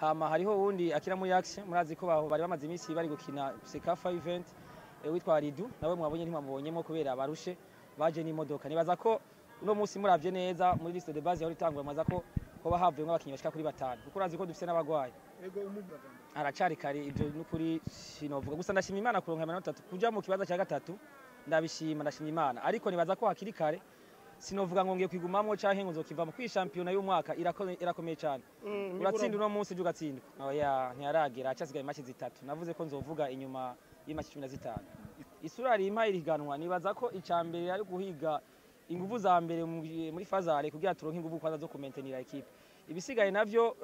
Hama hariho wundi akina muri Axe, murazi ko bari bamaze iminsi bari gukina CECAFA event, witwa Ridu, nawe mwabonye ntimwamubonyemo kubera barushe baje n'imodoka. Nibaza ko uno munsi muravye neza muri liste de base yahora itangwa, mwaza ko hoba havuyemwo abakinyi bashika kuri batanu, kuko urazi ko dufise n'abagwayi. Haracari kare, ivyo n'ukuri sinovuga. Gusa ndashima Imana kuronka amanota 3, kuja mu kibanza cya gatatu ndabishima, ndashima Imana, ariko nibaza ko hakiri kare. Sinovuga ngo ngiye kwigumamwo canke ngo nzokivamo kwi shampiyona y'umwaka irakomeye cyane. Uratsinda uno munsi, ejo ugatsindwa. Oya, ntiyaragera, hacasigaye match zitatu. Navuze ko nzovuga inyuma y'imatch 15. Isura rimpa iriganwa, nibaza ko ica mbere ari guhiga inguvu za mbere muri phase aller, kugira turonke inguvu kwanza zo kumaintenira équipe. Ibisigaye navyo,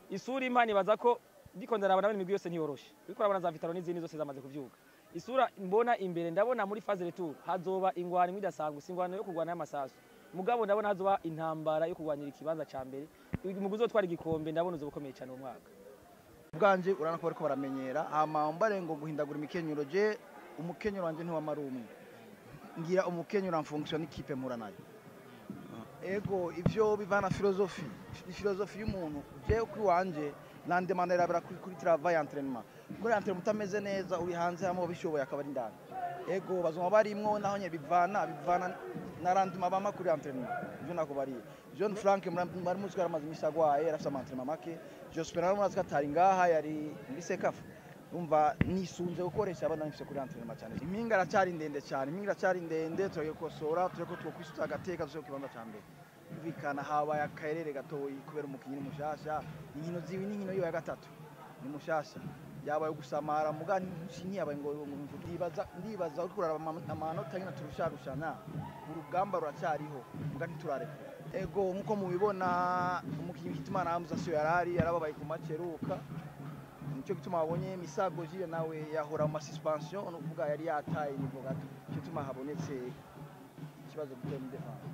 isura impa, nibaza ko ndiko ndaraba nabona imigwi yose ntiyoroshe, uriko urabona za Vital'O n'izindi zose zamaze kuvyuka. Isura mbona imbere, ndabona muri phase retour hazoba ingwano imwe idasanzwe. Si ingwano yo kurwana y'amasasu, mugabo ndabona hazoba intambara yo kurwanira ikibanza ca mbere. Umugwi uzotwara igikombe ndabona uzoba ukomeye cyane uwo mwaka. Bwanje urabona ko bariko baramenyera. Hama mbare ngo guhindagura imikenyero, je umukenyero wanje ntiwamara umwe, ngira umukenyero en fonction n'ikipe mpura nayo. Ego, ivyo bivana philosophie y'umuntu. Je kuri wanje lendemain irabera kuri travail, entraînement. Kuri entraînement utameze neza, uri hanze, hamwe bishoboye akaba ari indani. Ego, bazoma barimwo, naho nye bivana na rendement bama kuri entraînement. Ivyo nakubariye, John Frank mwari muzi ko yaramaze imisi agwaye, yarafise ama entraînement make. Jospin nawe murazi ko atari ngaha, yari muri CECAFA. Umva, nisunze gukoresha abana nifise kuri entraînement cyane. Impinga iracari ndende cyane, impinga iracari ndende. Turagiye gukosora, tureko twokwisuza agateka dusohoke ku kibanza ca mbere. Kumvikana habaye akarere gatoyi kubera umukinyi ni mushasha, inkino ziwe n'inkino yiwe ya gatatu, ni mushasha, yabaye gusamara, muga ntiyabaye ngo ndibaza uriko uraraba amanota nyine turusharushana, urugamba ruracyariho, muga ntiturarekura. Ego, nkuko mubibona, umukinyi Hitimana Hamza siyo yarari, yarababaye ku maceruka, nicyo gituma wabonye Misago Jile nawe yahora mu masuspension, ni ukuvuga yari yataye niveau gato, nicyo gituma habonetse ikibazo gito muri défense.